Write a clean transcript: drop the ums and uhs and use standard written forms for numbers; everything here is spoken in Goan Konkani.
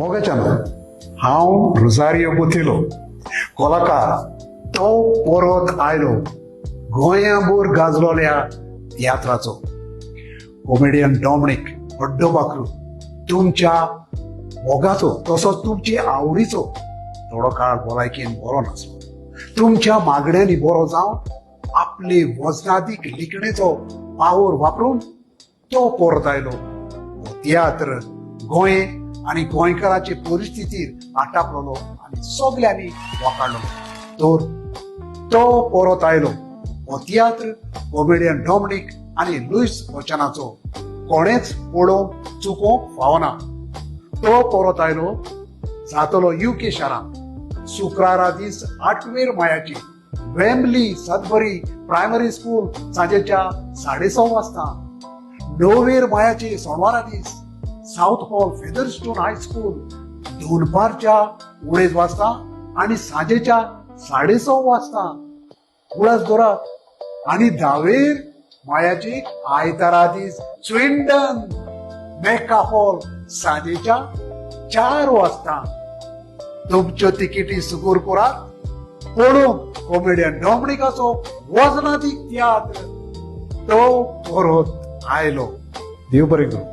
मोगाच्यानो, हांव रोजारियो बोतेलो, कलाकार. तो परत आयलो गोंयाभर गाजलोल्या तियात्राचो कॉमेडियन डॉमनिक हड्डो बाकरू, तुमच्या मोगाचो तसोच तुमचे आवडीचो, थोडो काळ भलायकेन बरो नासलो. तुमच्या मागण्यांनी बरो जावन आपले वजनादीक लिखणेचो पावर वापरून तो परत आयलो. हो तियात्र गोंय आनी गोंयकाराचे परिस्थितीर आटापलेलो आनी सगल्यांनी वाखाणलो. तर तो परत आयलो हो तियात्र कॉमेडियन डॉमनिक आनी लुईस वचनाचो कोणेच पळोवंक चुकोवंक फावना. तो परत आयलो जातलो युके शारांत शुक्रारा दीस आठवेर मायाची, वेम्बली, सदबरी प्रायमरी स्कूल, सांजेच्या 6:30 वाजता. 9वेर मायाची सोमवारा दीस साऊथ हॉल, फेदरस्टोन हायस्कूल, दनपारच्या 2.5 वाजता आणि सांजेच्या 6:30 वाजता. उडास दवरात. आणि 10वेर मायाची आयतारा दीस स्विंडन, मेका हॉल, सांजेच्या 4 वाजता. तुमच्यो तिकेटी सुगूर करात पळोवंक कॉमेडियन डॉमनिकाचो वजनादीक तियात्र तो परत आयलो. देव बरें करूं.